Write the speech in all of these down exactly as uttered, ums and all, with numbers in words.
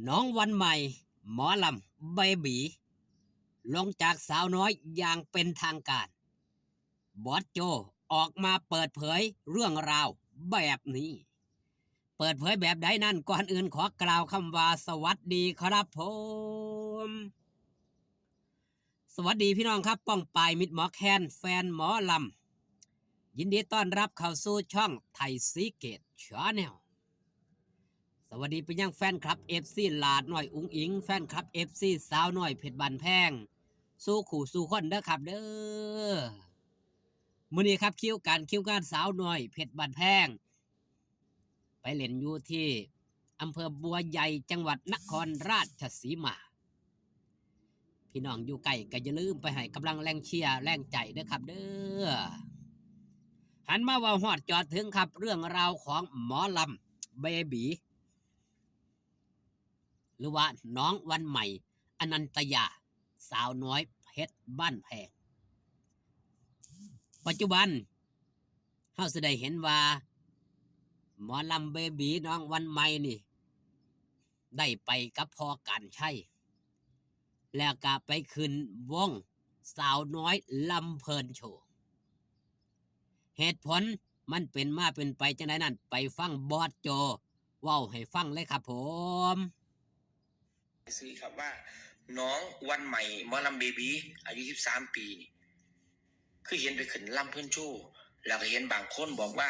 น้องวันใหม่ หมอลำเบบี ลงจากสาวน้อยอย่างเป็นทางการ บอสโจออกมาเปิดเผยเรื่องราวแบบนี้ เปิดเผยแบบใดนั้น ก่อนอื่นขอกล่าวคำว่าสวัสดีครับผม สวัสดีพี่น้องครับ ป้องปายมิตรหมอแคน แฟนหมอลำ ยินดีต้อนรับเข้าสู่ช่องไทยซีเกตชาแนล สวัสดีไปยังแฟนคลับ เอฟซี หลาดน้อยอุ๋งอิ๋ง แฟนคลับ เอฟซี สาวน้อยเพชรบ้านแพง สู่คู่สู่คนเด้อครับเด้อ มื้อนี้ครับ คิวการคิวงานสาวน้อยเพชรบ้านแพง ไปเล่นอยู่ที่อำเภอบัวใหญ่ จังหวัดนครราชสีมา พี่น้องอยู่ใกล้ก็อย่าลืมไปให้กำลังแรงเชียร์แรงใจเด้อครับเด้อ หันมาเว้าฮอดจอดถึงครับ เรื่องราวของหมอลำเบบี หรือว่าน้องวันใหม่ อนันตยา สาวน้อยเพชรบ้านแพง ปัจจุบันเฮาสิได้เห็นว่า หมอลำเบบีน้องวันใหม่นี่ ได้ไปกับพ่อการชัย แล้วก็ไปขึ้นวงสาวน้อยลำเพลินโชว์ เหตุผลมันเป็นมาเป็นไปจังไดนั้น ไปฟังบอสโจเว้าให้ฟังเลยครับผม ซื้อครับว่า น้องวันใหม่หมอลำเบบี อายุ สิบสาม ปีนี่ คือเห็นไปขึ้นลำเพลินโชว์ แล้วก็เห็นบางคนบอกว่า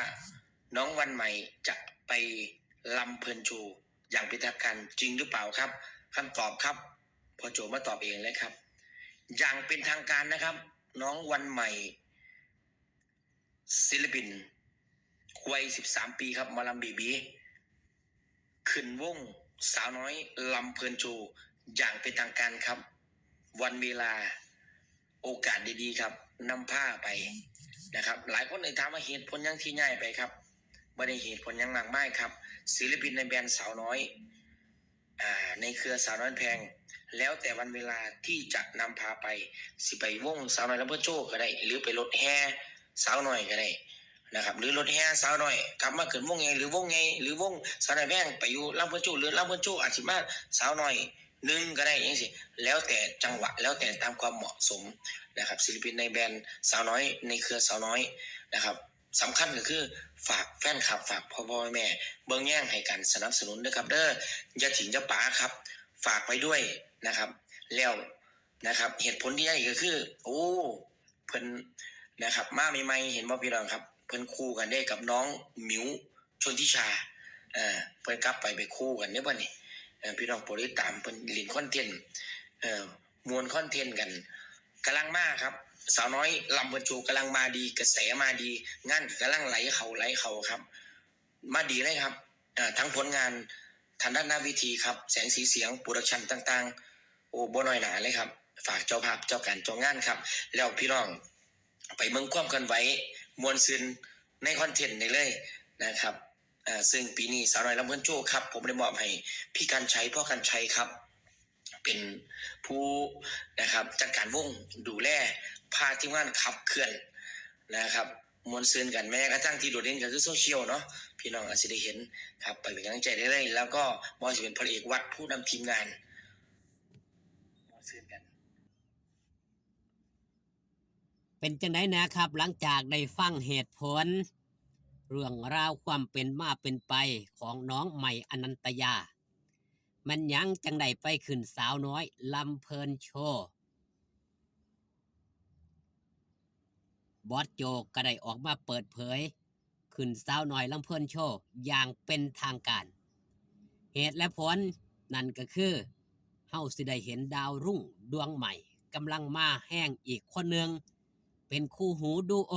น้องวันใหม่จะไปลำเพลินโชว์อย่างเป็นทางการ จริงหรือเปล่าครับ คำตอบครับ พ่อโจมาตอบเองเลยครับ อย่างเป็นทางการนะครับ น้องวันใหม่ ศิลปินวัย สิบสาม ปีครับ หมอลำเบบี ขึ้นวงสาวน้อยลำเพลินโชว์อย่างเป็นทางการครับ วันเวลาโอกาสดีๆครับ นำพาไปนะครับ หลายคนเลยถามว่าเหตุผลหยังที่ย้ายไปครับ บ่ได้เหตุผลหยังมากมายครับ ศิลปินในแบรนด์สาวน้อย อ่า ในเครือสาวน้อยแพง แล้วแต่วันเวลาที่จะนำพาไป สิไปวงสาวน้อยลำเพลินโชว์ก็ได้ หรือไปรถแห่สาวน้อยก็ได้นะครับ หรือรถแห่สาวน้อยกลับมาขึ้นวงใหญ่ หรือวงใหญ่ หรือวงสาวน้อยแพงไปอยู่ลำเพลินโชว์ หรือลำเพลินโชว์อาจสิมาสาวน้อยหนึ่งก็ได้จังซี้ แล้วแต่จังหวะ แล้วแต่ตามความเหมาะสมนะครับ ศิลปินในแบรนด์สาวน้อย ในเครือสาวน้อยนะครับ สำคัญก็คือฝากแฟนคลับ ฝากพ่อๆแม่ๆ เบิ่งแยงให้การสนับสนุนเด้อครับเด้อ อย่าถิ่มอย่าป๋าครับ ฝากไว้ด้วยนะครับ แล้วนะครับ เหตุผลที่ได้ก็คือ โอ้ เพิ่นนะครับ มาใหม่ๆ เห็นบ่พี่น้องครับ เพิ่นคู่กันได้กับน้องหมิว ชนทิชา เอ่อ เพิ่นกลับไปไปคู่กันเด้อบัดนี้ เอ่อ พี่น้องโปรดติดตามเพิ่นเล่นคอนเทนต์ เอ่อ ม่วนคอนเทนต์กัน กำลังมาครับ สาวน้อยลำเพลินโชว์กำลังมาดี กระแสมาดี งานกำลังไหลเข้าไหลเข้าครับ มาดีเลยครับ เอ่อ ทั้งผลงานทางด้านหน้าเวทีครับ แสงสีเสียง โปรดักชันต่างๆ โอ้ บ่น้อยหน้าเลยครับ ฝากเจ้าภาพเจ้าการเจ้างานครับ แล้วพี่น้องไปเบิ่งความเคลื่อนไหวม่วนซื่นในคอนเทนต์ได้เลยนะครับ เอ่อ ซึ่งปีนี้สาวน้อยลำเพลินโชว์ครับ ผมได้มอบให้พี่กรรชัย พ่อกรรชัยครับ เป็นผู้นะครับ จัดการวง ดูแล พาทีมงานขับเคลื่อนนะครับ ม่วนซื่นกัน แม้กระทั่งที่โดดเด่นก็คือโซเชียลเนาะ พี่น้องอาจสิได้เห็นครับ ไปเป็นกำลังใจได้เลย แล้วก็บ่ว่าสิเป็นพระเอกวัดผู้นำทีมงาน ม่วนซื่นกัน เป็นจังไดนะครับ หลังจากได้ฟังเหตุผล เรื่องราวความเป็นมาเป็นไปของน้องใหม่อนันตยา มันหยังจังได้ไปขึ้นสาวน้อยลำเพลินโชว์ บอสโจก็ได้ออกมาเปิดเผย ขึ้นสาวน้อยลำเพลินโชว์อย่างเป็นทางการ เหตุและผลนั่นก็คือ เฮาสิได้เห็นดาวรุ่งดวงใหม่กำลังมาแฮงอีกคนหนึ่ง เป็นคู่หูดูโอ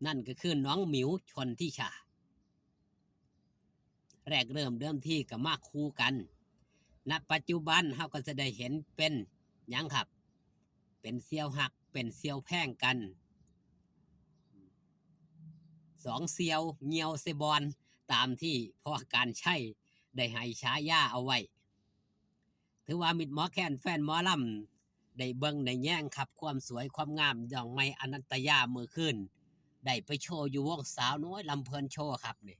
นั่นก็คือน้องหมิว ชนทิชา แรกเริ่มเดิมทีก็มาคู่กัน ณ ปัจจุบันเฮาก็จะได้เห็นเป็นหยังครับ เป็นเสี่ยวฮัก เป็นเสี่ยวแพงกัน สองเสี่ยวเหี่ยวใส่บ่อน ตามที่พ่อกรรชัยได้ให้ฉายาเอาไว้ ถือว่ามิตรหมอแคน แฟนหมอลำ ได้เบิ่งได้แยงครับ ความสวยความงามน้องใหม่อนันตยามื้อคืน ได้ไปโชว์อยู่วงสาวน้อยลำเพลินโชว์ครับนี่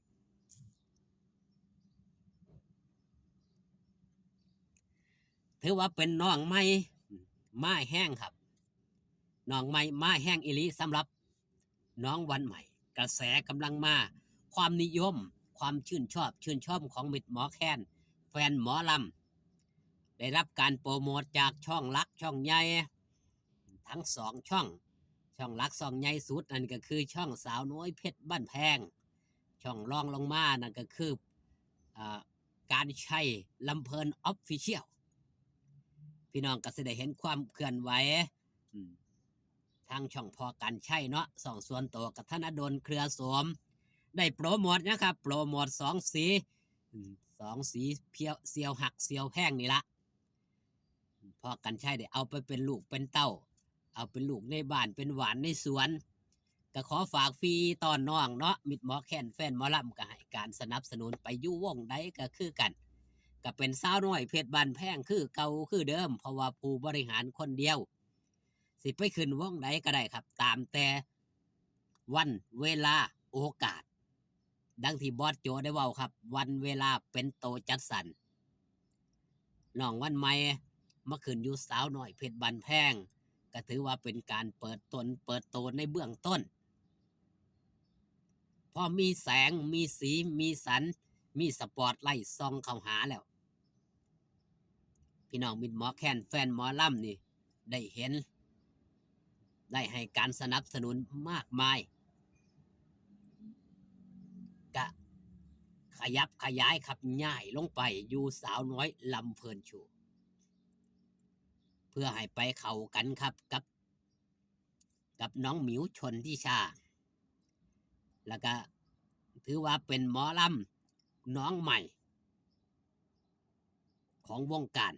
ถือว่าเป็นน้องใหม่มาแฮงครับ น้องใหม่มาแฮงอีหลีสำหรับน้องวันใหม่ กระแสกำลังมา ความนิยม ความชื่นชอบ ชื่นชมของมิตรหมอแคน แฟนหมอลำ ได้รับการโปรโมทจากช่องหลักช่องใหญ่ ทั้งสองช่อง ช่องหลักช่องใหญ่สุดนั่นก็คือช่องสาวน้อยเพชรบ้านแพง ช่องรองลงมานั่นก็คืออ่าการชัยลำเพลินออฟฟิเชียล พี่น้องก็สิได้เห็นความเคลื่อนไหว อืม ทางช่องพ่อการชัยเนาะ ช่องส่วนตัวกับธนดลเครือโสม ได้โปรโมทนะครับ โปรโมทสองสี อืม สองสีเพียว เสี่ยวฮักเสี่ยวแพงนี่ละ พ่อการชัยได้เอาไปเป็นลูกเป็นเต้า เอาเป็นลูกในบ้านเป็นหวานในสวน ก็ขอฝากฟรีต้อนน้องเนาะ มิตรหมอแคนแฟนหมอลำก็ให้การสนับสนุนไปอยู่วงใดก็คือกัน ก็เป็นสาวน้อยเพชรบ้านแพงคือเก่าคือเดิม เพราะว่าผู้บริหารคนเดียว สิไปขึ้นวงใดก็ได้ครับ ตามแต่วันเวลาโอกาส ดังที่บอสโจได้เว้าครับ วันเวลาเป็นโตจัดสรร น้องวันใหม่มาขึ้นอยู่สาวน้อยเพชรบ้านแพง ก็ถือว่าเป็นการเปิดตนเปิดโตในเบื้องต้น พอมีแสง มีสี มีสัน มีสปอตไลท์ส่องเข้าหาแล้ว พี่น้องมิตรหมอแคนแฟนหมอลำนี่ได้เห็น ได้ให้การสนับสนุนมากมาย กะขยับขยายขับย้ายลงไปอยู่สาวน้อยลำเพลินโชว์ เพื่อให้ไปเข้ากันครับกับ กับน้องหมิวชนทิชา แล้วก็ถือว่าเป็นหมอลำน้องใหม่ ของวงการ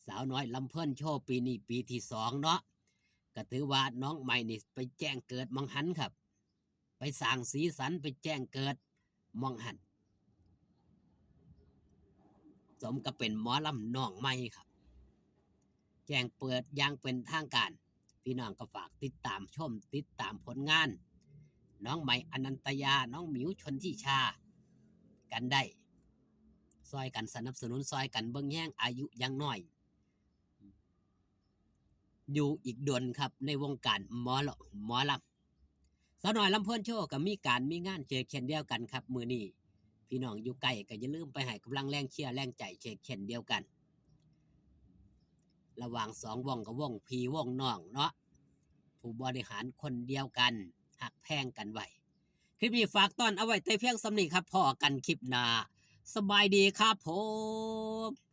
สาวน้อยลำเพลินโชว์ปีนี้ปีที่สองเนาะ ก็ถือว่าน้องใหม่นี่ไปแจ้งเกิดหม่องหั้นครับ ไปสร้างสีสันไปแจ้งเกิดหม่องหั้น สมกับเป็นหมอลำน้องใหม่ครับ แจ้งเปิดอย่างเป็นทางการ พี่น้องก็ฝากติดตามชมติดตามผลงาน น้องใหม่อนันตยา น้องหมิวชนทิชา กันได้ ซอยกันสนับสนุน ซอยกันเบิ่งแยง อายุยังน้อย อยู่อีกโดนครับ ในวงการหมอลำ หมอลำ สาวน้อยลำเพลินโชว์ก็มีการมีงานเช่นเช่นเดียวกันครับ มื้อนี้พี่น้องอยู่ไกลก็อย่าลืมไปให้กำลังแรงเชียร์แรงใจเช่นเช่นเดียวกัน ระหว่างสองวงกับวงพี่วงน้องเนาะ ผู้บริหารคนเดียวกัน ฮักแพงกันไว้ คลิปนี้ฝากต้อนเอาไว้แต่เพียงส่ำนี้ครับ พ้อกันคลิปหน้า สบายดีครับผม